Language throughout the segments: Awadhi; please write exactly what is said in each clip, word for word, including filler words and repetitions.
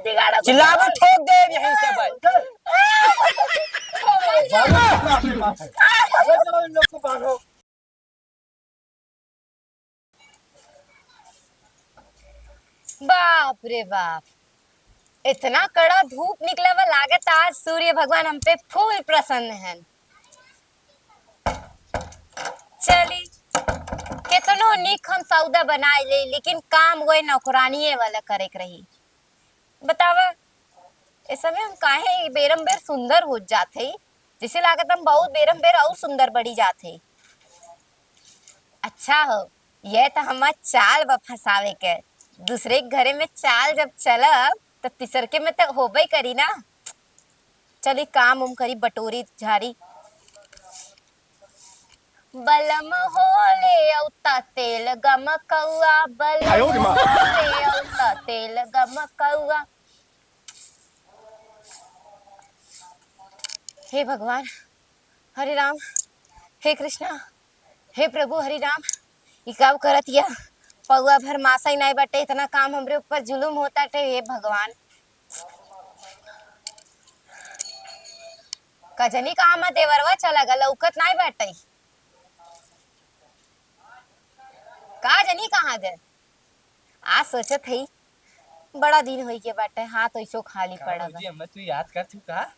चिल्लावा, ठोक दे यहीं से बस। भागो, बाप रे बाप। अरे चलो इन लोग को बांधो। बाप रे बाप, इतना कड़ा धूप निकला बा, लागत आज सूर्य भगवान हम पे full प्रसन्न हैं। चली, केतनो नीक हम सौदा बनाए ले, लेकिन काम वही नौकरानिये वाला करे के रही। बतावा, ए समय हम काहे बेरम बेर सुंदर हो जात हई? जैसे लागत हम बहुत बेरम बेर और सुंदर बढ़ी जात हई। अच्छा हो, ये तो हमार चाल बा फंसावे के। दूसरे के घरे में चाल जब चलब, तो तीसरके में तो होबे करी ना। चली काम उम करी, बटोरी झारी। बलम हो ले औता तेल गमकौआ, बलम आयो रे माँ। हो ले औता तेल गमकौआ। हे भगवान, हरे राम, हे कृष्णा, हे प्रभु हरे राम, ई का करत या? पौआ भर मासा ही नाई बाटे, इतना काम हमरे ऊपर जुलुम होता टे, हे भगवान। का जनी कहाँ मा देवरवा चला गल, लौकत नाई बाटे। का जनी कहाँ गए? आ सोचत हई, बड़ा दिन होई के बाटे, हाथ ओइसो खाली का पड़ा बा। भौजी, हमें तू याद कर तू का?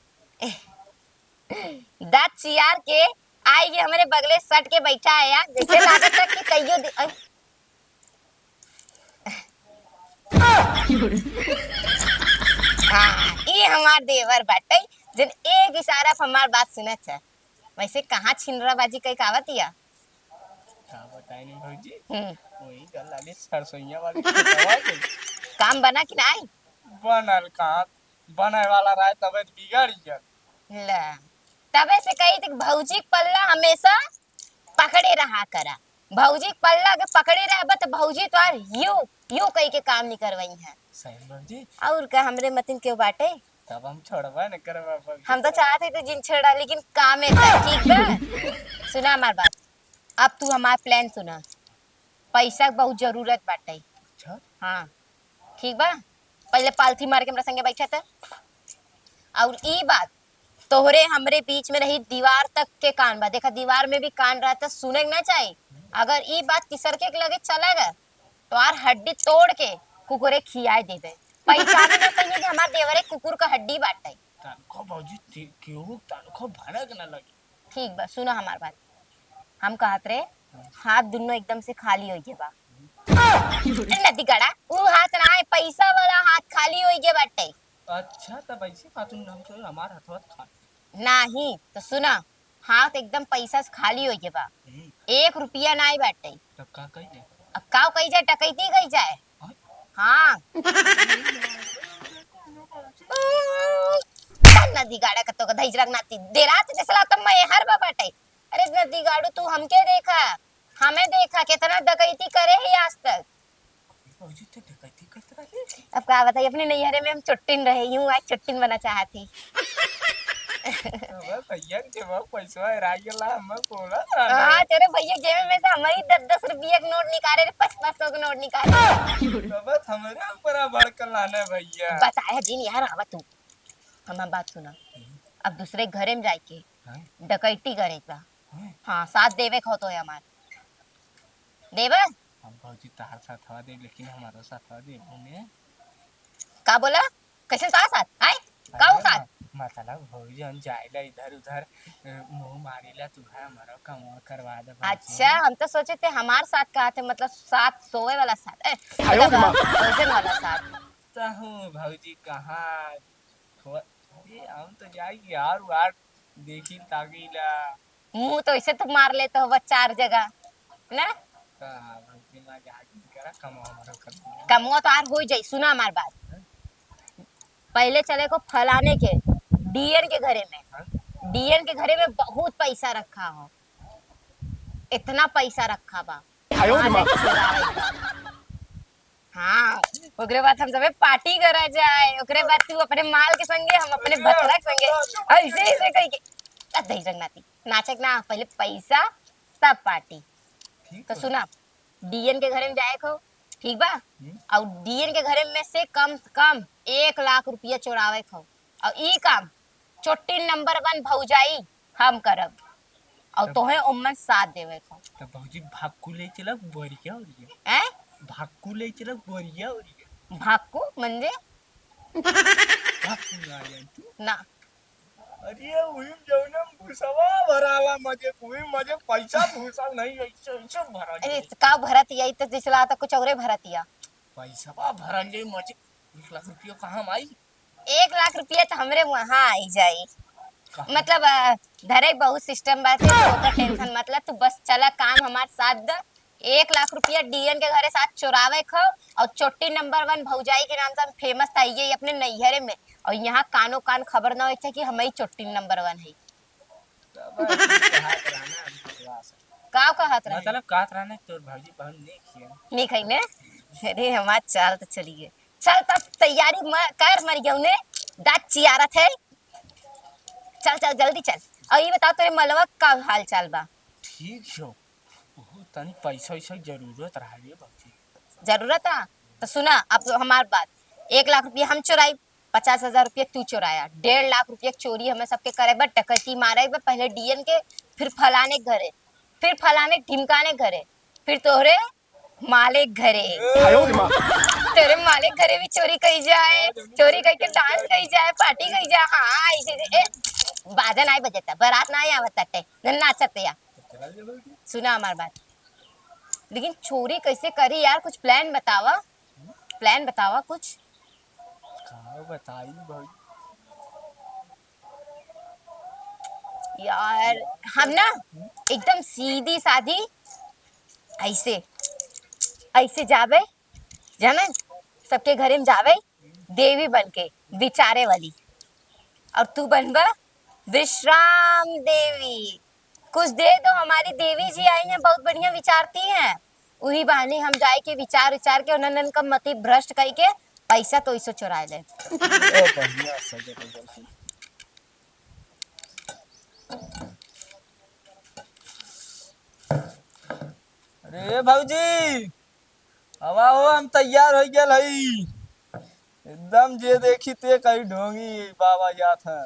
दाँत चियार के आई के हमरे बगले सट के बैठा है यार, जैसे लागत है कि कहियो दि-, अ, हाँ, ई हमार देवर बाटे, जन एक इशारा पे हमार बात सुनत है। वैसे कहाँ छिनराबाजी कई कावत या? का बताई नहीं भौजी, हम्म। वही गल लागे सरसोइया वाली खेतवा के। काम बना कि नाई? बनल कहाँ, बने वाला रहे तबे तो बिगड़ गया। ले, तबे से कही थी भौजी के पल्ला हमेशा पकड़े रहा करा। भौजी के पल्ला के पकड़े रहबा तो भौजी तोहार यू, यू कही के काम नहीं करवाई है। सही भौजी। और का हमरे मतिन क्यों बाटे? तब हम छोड़बा न करबा भौजी। हम तो चाहत है तो जिन छोड़ा, लेकिन काम है तो ठीक बा। सुना हमार बात, अब तू हमार plan सुना। पैसा के बहुत जरूरत बाटे। अच्छा। हाँ, ठीक बा, पहले पालथी मार के हमरा संगे बैठा था। और ई बात तोहरे हमरे बीच में रही, दीवार तक के कान बा। देखा, दीवार में भी कान रहता, सुने के ना चाही। अगर ई बात तीसरके के लगे चला गए, तो आर हड्डी तोड़ के कुकुरे खियाए देबे। पहचाने ना पइहे कि हमार देवरे कुकुर का हड्डी बाटे। तनको भौजी, ती-, केहू तनको भनक ना लगे। ठीक बा, सुना हमार बात। हम कहत रहे, हाथ दुनो एकदम से खाली होई गए बा। ए नदीगड़ा, ऊ हाथ ना है, पैसा वाला हाथ खाली होई गए बाटे। अच्छा, तब ऐसे खातून हम तो हमार हथवा खाली। नाही, तो सुना, हाथ एकदम पैसा से खाली होई गए बा। हम्म। एक रुपया नाई बाटे। तब का कही जाए? अब का कही जाए, डकैती कही जाए। हाँ? हाँ। नदीगड़ा का तो का धैज रखना ती। देरात जैसे ला तो मैं हर बा बाटे। अरे नदीगाड़ू, तू हमके देखा, हमें देखा, कितना डकैती करे है आज तक। भौजी तो डकैती करत रहली। अब का बताई, अपने नैहरे में हम चुट्टिन रहे, यूं आज चुट्टिन बना चाहत ही। अबे भैया के जेबा पैसवा हेराई गेला, हमें बोला था ना। हाँ, तेरे भैया जेबे में से हमारी दस दस रुपया के नोट निकाले रे, पाँच पाँच सौ के नोट निकाले। तो बस हमारे ऊपर आ भड़कल आना भैया। बताया जिन यार, आवा तू, हमार बात सुना। हम्म। अब दूसरे घरे में जाके हाँ? डकैती करे के बा। हाँ। हाँ, साथ देवे के हो तो है हमार। देबे? हम भौजी तहार साथवा देब, लेकिन हमारो साथवा देबो ने। का बोला? कैसे का साथ? आय? का अरे साथ? म-, मतलब भौजी हम जाइला इधर उधर, अ, मुंह मारिला, तू है हमारा काम करवा दे भौजी। अच्छा, हम तो सोचे थे हमार साथ कहा थे, मतलब साथ सोवे वाला साथ। ए, आयो रे मतलब, माँ। भोजन वाला साथ। तो हूँ भौजी कहाँ थो-, अरे, हम तो जाई यार, वार देखी ताकी ला। मुंह तो ऐसे तो मार लेते हो बस चार जगह, ना? का, बस दिमाग आगे करा, कमाओ, हमारा कर दो। कमुआ तो आर हो जाई, सुना हमार बात। पहले चले को फलाने के, डीएन के घरे में। हाँ? डीएन के घरे में बहुत पैसा रखा हो, इतना पैसा रखा बा। आयो रे माँ। हाँ, ओकरे बाद हम सबे पार्टी करा जाए, ओकरे बाद तू अपने माल के संगे, हम अपने भतरा के संगे, ऐसे, ऐसे कह के, आ, दही रंगनाती, नाचे के ना, पहले पैसा, तब पार्टी। ठीक तो है। सुना, डीएन के घरे में जाए को, ठीक बा? हम्म। और डीएन के घरे में से कम से कम एक लाख रुपया चोरावे खाओ। और ई काम चोट्टी नंबर वन भौजाई हम करब। और तब तोहे ओमन साथ देवे खाओ। तब भौजी भाक्कू ले चलब बोरिया ओरिया। हैं? भाक्कू ले चलब बोरिया ओरिया। भाक्कू म्हणजे? भाक्कू ना जान तू? ना। अरे वही जौने भूसवा भराला मजे, वही मजे पैसा भूसा नहीं, ऐसे, ऐसे भरा अरे, जाए। तो का भरत यही तो जैसे लागत कुछ औरे भरत या। पैसवा भरल जाए मजे, एक लाख रुपया कहाँ में आई? एक लाख रुपया तो हमरे वहाँ आई जाई। कहाँ? मतलब, अ, धरे बहुत सिस्टम बाटे, तो ओकर टेंशन मत ला, तू बस चला काम हमार साथ द। एक लाख रुपया डीएन के घरे साथ चोरावे खो और चोट्टी नंबर वन भौजाई के नाम से हम फेमस था ये अपने नैहरे में, और यहाँ कानो कान खबर ना होए कि हम ही चोट्टी नंबर वन है। तब अभी कहत रहना, हम विश्वास है। का कहत रहे? मतलब कहत रहना कि तोर भौजी बहुत नीक हियन। नीक है ने? अरे हमार चाल तो चलिए। चल तब तैयारी म-, कर मर गयो ने। दाँत चियारत है। चल चल जल्दी चल। और ये बताओ तोरे मलवा का हाल चाल बा? ठीक हो। ओहो, तनी पैसा वैसा के जरूरत रहा रे भौजी। जरूरत रहा? तो सुना अब हमार बात। एक लाख रुपया हम चोराई, पचास हजार रुपया तू चोराया, डेढ़ लाख रुपया के चोरी हमें सबके करे बा, डकैती मारे बा, पहले डीएन के, फिर फलाने के घरे, फिर फलाने ढिमकाने के घरे, फिर तोहरे मालिक घरे। आयो रे माँ। तेरे मालिक घरे भी चोरी कई जाए, चोरी करके डांस कई जाए, पार्टी कई जाए। हाँ, ऐसे, ऐसे, ए, बाजा नाई बजता, बारात नाई आवत ताटे, न नाचत या। सुना हमार बात, लेकिन चोरी कैसे करी यार? कुछ प्लान बतावा, प्लान बतावा कुछ। का बताई भाई? यार, हम ना एकदम सीधी साधी ऐसे, ऐसे जाबे, जाने, सबके घरे में जाबे, देवी बन के, विचारे वाली। और तू बनबा विश्राम देवी। कुछ दे दो, हमारी देवी जी आई हैं, बहुत बढ़िया विचारती हैं। उही बहाने हम जाए के विचार विचार के उन्हन का मति भ्रष्ट कई के पैसा तो इसो चुराए ले। ओ, बढ़िया सजल उजल है। अरे भौजी, आवा हो, हम तैयार होइ गेल हई। एकदम जे देखी ते कही ढोंगी बाबा जात है।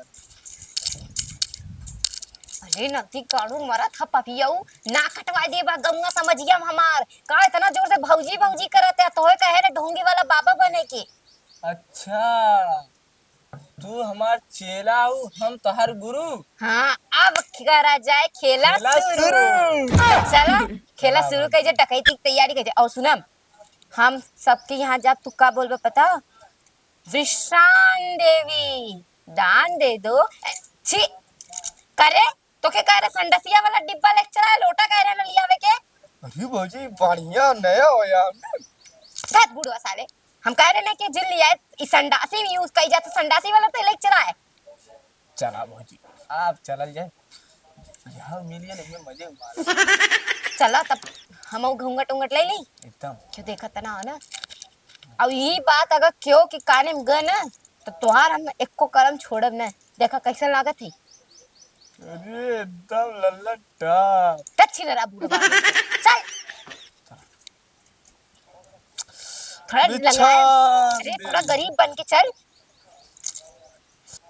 अरे नती काड़ू मरत ह पपियऊ, ना कटवा दे बा गौवा समझिया में हमार। का इतना जोर से भौजी भौजी करत है? तोहे कहे रे ढोंगी वाला बाबा बने के। अच्छा, तू हमार चेला हऊ, हम तोहार गुरु। हाँ, अब करा जाए खेला खेला शुरू। शुरू। चला, खेला चला शुरू भाई। कइजे, डकैती की तैयारी कइजे। और सुनम, हम सबके यहाँ जब तू का बोलबे पता? विश्राम देवी, दान दे दो। छी, करे, तोके कह रहे संडसिया वाला डिब्बा लेके चला, लोटा कह रहे ना लियावे के। अरे भौजी, बढ़िया नया हो यार। धत बुढ़वा साले, हम कह रहे ना कि जिन लिया है, ई संडासी में use कई जात, संडासी वाला तो लेके चला है। चला भौजी, आप चलल जाए। यहाँ मिलिए नहीं, मजे मार। चला तब हम घूंघट उंघट ले ली। एकदम। क्यों देखत ना हो ना? अब यही बात अगर क्यों कि काने में गए ना, तो तोहार हम एको करम छोड़ब ना। देखा कैसन लागत है? अरे एकदम लल्ला टॉप। कच्छी नरा बूढ़ा बाबू। चल। थोड़ा बिच्छा लंगाए। अरे थोड़ा दे। गरीब बन के चल।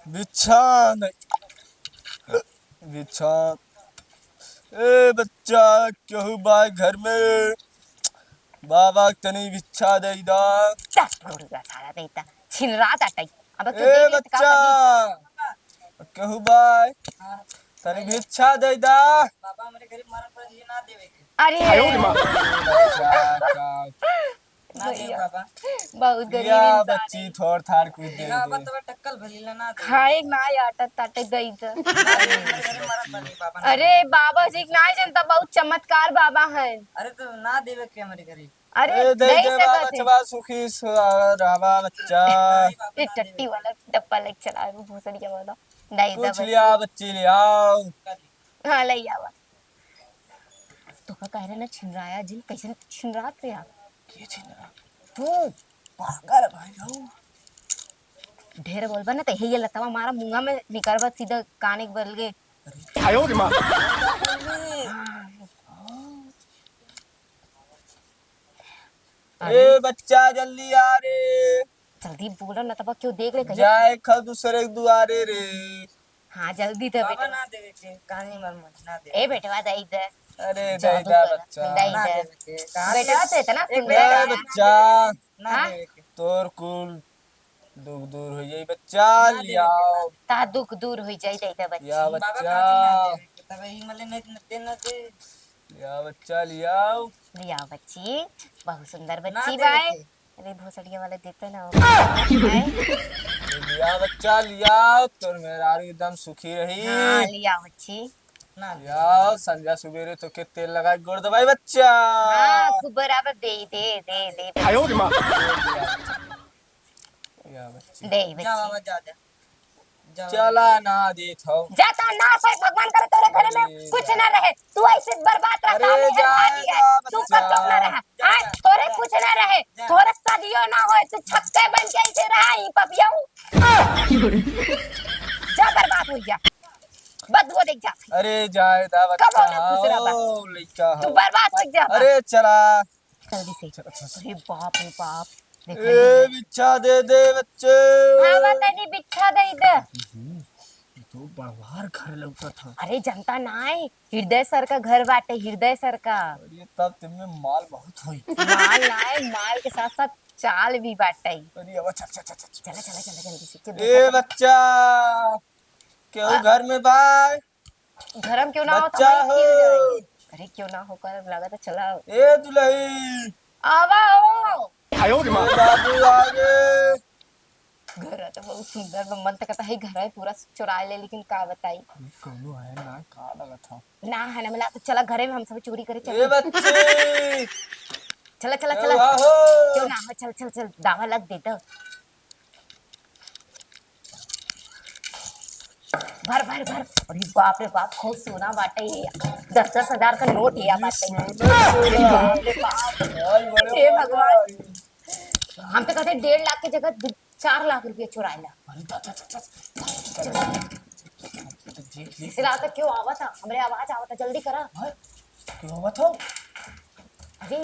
बिच्छा नहीं। बिच्छा। ए बच्चा, केहू बा घर में? बाबा तनी बिच्छा दे दा। चल, मुर्गा साला देता। छिनरा ताटई। अब के ए देंगे तो का बच्चा, करी? केहू बा? हाँ। तनी बिच्छा दे दा। बाबा हमरे गरीब मरद पर ये ना देवे के। अरे। आयो रे माँ। बच्चा, का ना दे भैया, बाबा। बहुत गरीब या इंसान बच्ची है। थोड़ थाड़ कुछ दे ना, दे। बतवा टक्कल भलीला ना दे। खाए ना आटा ताटे गई तो। ना दे, हमरे घरे मरत बनी बाबा, ना अरे दे। बाबा जी ना जनता बहुत चमत्कार बाबा हैं। अरे तो ना देवे के हमरे घरे। अरे ए, दे दे दे बाबा सकत है। बचवा सुखी सु-, रहवा बच्चा। नहीं बाबा, ए ना देवे टट्टी के। वाला डब्बा लेके चला है, वो भोसड़िया वाला। नहीं पूछ दे लिया बच्ची। बच्ची ले आओ। हाँ ले आवा। तोका कह रहे ना छिनराया जिन, कैसे छिनरात रे यार? के छिनरा? तू पागल भाई हो। ढेर बोलबा ना तो हे ये लतवा मारा मुंगा में निकलबा सीधा काने के बल के। अरे। आयो रे माँ। अरे। ए बच्चा, जल्दी आ रे। जल्दी बोलो ना, तब क्यों देख ले कहीं। जाए खा दूसरे के दुआरे रे। हाँ, जल्दी दे बाबा बेटा। ना देवे के, कहानी मर मत, ना देवे। ए बेटवा, दे दे। अरे, जादू दे दे, कर, बच्चा। दे ना दे। देवे के, कहाँ बेटवा, देवे? तो इतना एक सुंदर बेटा है। बच्चा। ना हाँ? देवे के। तोर कुल दुख दूर हो जाई बच्चा, ना देवे के, लियाओ। ना। ता दुख दूर हो जाई, दे दे बच्ची। या बाबा बच्चा। कहाँ ना देवे के, तब ई मले नहीं, न दे, न दे। या बच्चा, लियाओ। लियाओ बच्ची, बहुत सुंदर ना बच्ची देवे बाय। के। अरे भोसड़िया वाले देते ना हो। आए? ये लिया बच्चा, लिया, तोर मेहरारू एकदम सुखी रही। हाँ, लिया बच्ची। ना। लिया, संझा सुबेरे तो के तेल लगा के गोड़ दबाई बच्चा। हाँ, खूब बराबर दे, दे, दे, दे। आयो रे माँ। या बच्ची। दे बच्ची। जा बाबा, जा, जा। चला ना देत हौ। जा तो ना सोच, भगवान करे तोरे घरे में अरे कुछ जा। ना रहे। तू ऐसे बर्बाद रहा, अरे काम में जा, हरकत है। जा तू बच्चा। कब तक ना रहा? जा, हाँ, जा, तोरे जा। कुछ ना रहे। जा। तोरे सदियों ना होए, तू छक्के बन के ऐसे रहा ही पपियऊ। जा बर्बाद हो जा। बदबू देख जा। अरे जाए दा बच्चा, कबो ना खुश रहा। ओ, लइका तू हो। बर्बाद हो जा। अरे चला। जल्दी से। अच्छा, अच्छा, अच्छा। अरे बाप रे बाप, देखा ए, नहीं? बिच्छा दे दे बच्चे। हाँ, बतानी बिच्छा दे दे। हम्म, ये तो बड़वार घर लौकत ह। अरे जनता ना है, हृदय सर का घर बाटे, हृदय सर का। अरे तब तुमने माल बहुत होई। माल ना है, माल के साथ साथ चाल भी बाटे। अरे अब चल, चल, चल, चल, चल। चला, चला, चला, जल्दी से, के ए देखा था? बच्चा, केहू आ? घर में बा? घर में क्यों ना हो, बच्चा तो मैं हो। क्यों जाई? अरे क्यों ना हो कर लगा तो चला। ए दुलही। आवा हो। आयो रे माँ। ए बाबू आ रे। घर तो बहुत सुंदर बा, मन तो कहता है घर है पूरा चुरा ले, लेकिन का बताई। ये कौनो है ना, का लगा था? ना है ना मिला, तो चला घरे में हम सब चोरी करे ए चले। बच्ची। चला, चला, ए चला। वाहो। क्यों ना हो, चल, चल, चल, दावा लग दे तो। भर, भर, भर। अरे बाप रे बाप, खूब सोना बाटे ये। दस दस हजार का नोट ये बाटे। सोना, सोना। बाप रे बाप। भाई, बड़े हे बाप। भगवान। हम तो कहते डेढ़ लाख की जगह दु-, चार लाख रुपया चुराइला। अरे दा, दा, दा, दा। देख, देख। इसे रात क्यों आवत है? हमरे आवाज आवत है, जल्दी करा। हाँ? क्यों आवत हो? अरे,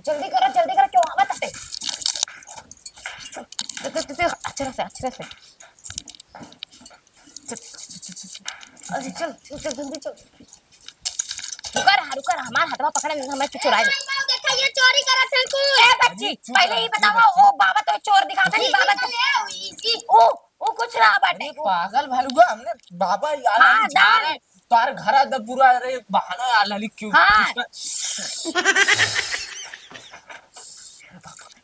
जल्दी करा, जल्दी करा, क्यों आवत हटे? चल, चल, चल, चल, अच्छे से, अच्छे से। चल, चल, चल, चल, चल, चल। अरे, चल, चल, चल, जल्दी चल। रुका रहा, रुका रहा, हमार हथवा पकड़े, हमें तो चुराए। देखा, ये चोरी करत है कुल। ए बच्ची, अरे, चुप पहले रह, ही चुप बताओ, रह। ओ बाबा तो चोर दिखाता नहीं, बाबा तो। ले आओ, इजी। ओ, ओ कुछ रहा बाटे। अरे, पागल भालू बा, हमने बाबा यार हाँ, हम जा दान। रहे। तार घरा द पूरा रे बहाना आ ललिक क्यों? हाँ। उसका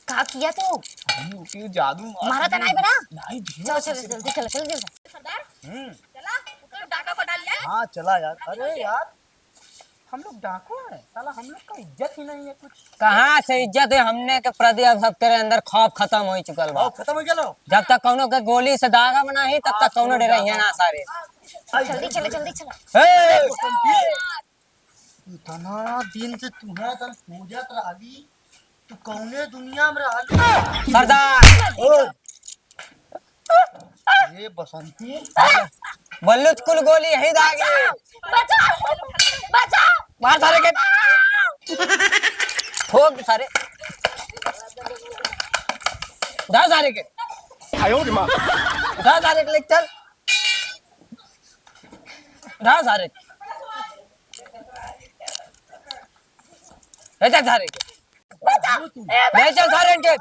का किया तू? अरे, वो क्यों जादू मार मारा तो दिया? नहीं बना? नहीं, धीरे चलो, से चलो, से जल्दी चलो, चलो, जल्दी। सरदार, हम्म। चला, तो डाका को डाल ले। हाँ, चला यार। अरे यार, हम लोग डाकू हैं, साला हम लोग का इज्जत ही नहीं है कुछ। कहाँ से इज्जत है? हमने के प्रदेश अब सबके अंदर खौफ खत्म हो चुकल बा। खौफ खत्म हो गया लो? जब तक कौनो के गोली से दागा बनाही, तब तक कौनो डरे ही ना सारे। जल्दी चलो, जल्दी चलो। ए! इतना दिन से तुम्हें तन खोजत रहली, तू कौने दुनिया में रहलू? सरदार! ओ! ये बसंती। बल्लू कुल गोली यही दागी। बचाओ! बचाओ! मार सारे के। ठोक सारे। उठा सारे के। आयो रे माँ। उठा सारे के, ले चल। उठा सारे के। ले चल सारे के। बचाओ! ए, ले चल सारे के।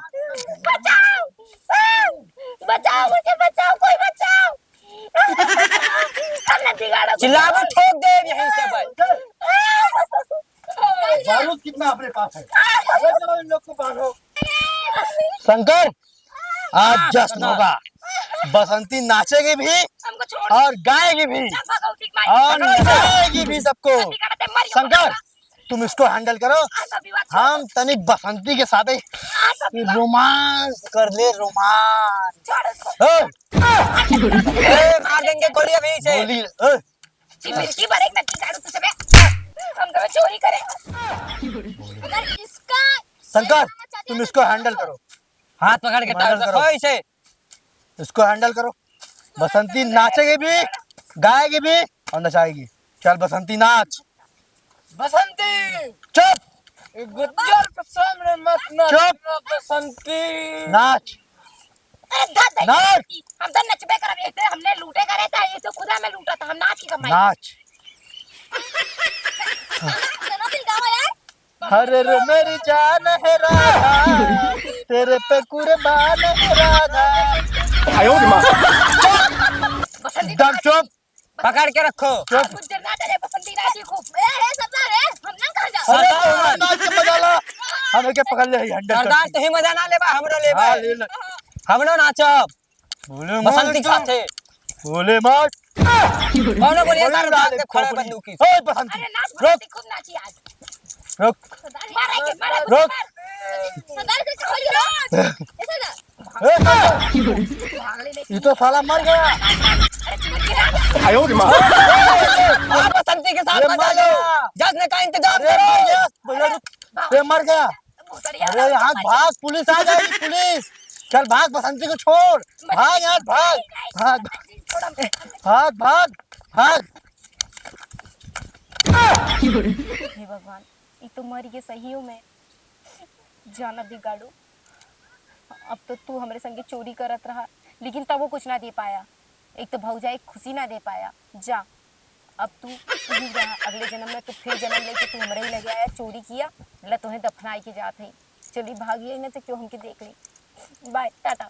बचाओ! बचाओ, मुझे बचाओ, कोई बचाओ! हमने बिगाड़ा कुछ चिल्लावे नहीं। ठोक दे यहीं से भाई। बारूद कितना अपने पास है? ले चलो इन लोग को बांधो। शंकर, आज हाँ, जश्न सरदार। होगा। बसंती नाचेगी भी हमको छोड़ दो। और गाएगी भी जब भगवती माई और छोड़ दो। नचाएगी भी सबको। अभी कहते मर गया शंकर, भगवान। तुम इसको handle करो, हाँ, तो अभी बात हम तनिक बसंती के साथ ही हाँ, तो अभी बात romance कर ले, romance। छोड़ उसको। ए! ए, मार देंगे गोली अभी से। गोली, ए! चिमटी पर एक नक्की झाड़ू तुझे मैं। हम तो चोरी करे। अगर इसका शंकर, तुम इसको handle करो। हाथ पकड़ के handle टाइट करो। रखो इसे। इसको handle करो। बसंती नाचेगी भी, गाएगी भी और नचाएगी। चल बसंती नाच। बसंती! चुप! गुज्जर के सामने मत नाच चुप। ना बसंती। नाच। अरे धत है। नाच। हम तो नचबे करब, ऐसे हमने लूटे करे था, ये तो खुदा में लूटा था, हम नाच की कमाई। नाच। गाना तो गावा यार। अरे रे मेरी जान है राधा, तेरे पे कुर्बान है राधा। आयो रे माँ। बसंती एकदम चुप। पकड़ के रखो। चुप। गुज्जर नाच है, बसंती नाच ही खूब। ए, ए, सरदार, ए, हम ना कहाँ जा? अरे सरदार। तोहरा नाच के मजा ला। हम एके पकड़ ले, हंड्रेड सरदार, तू ही मजा ना लेबा, हमरो लेबा। हाँ, ले ले। हमरो नाचब। बोले बसंती मत। साथे। बोले मत। कौनो बोलिए बोले सारे ना दांत ले, से खड़े खोपड़ी। बंदूकी। ओए बसंती, अरे नाच रुक। बसंती खूब नाची आज। रुक। सरदार, मारा के, मारा के, रुक। मार। सरदार के कहो ये रोज। ऐसा ना। ए, ये तो साला मर गया। आयो रे माँ। आप बसंती के साथ ये मजा मर लो। गया। जश्न का इंतजाम अरे करो। मर गया। भैया रुक, ये मर गया। अरे यहाँ भाग, पुलिस आ जाएगी, पुलिस। चल भाग, बसंती को छोड़। भाग यहाँ, भाग, भाग, भाग, भाग, भाग। हे भगवान, ई तो मर गए सहियो में। जाना बिगाड़ू, अब तो तू हमरे संगे चोरी करत रहा, लेकिन तबो कुछ ना दे पाया। एक तो भौजाई खुशी ना दे पाया। जा, अब तू यहीं रहा, अगले जन्म में तू फिर जन्म लेके तू हमरे ही लगे आया, चोरी किया, ला तोहे दफनाई के जात है। चली भागिए ना तो क्यों हमके देख ली। बाय, टाटा।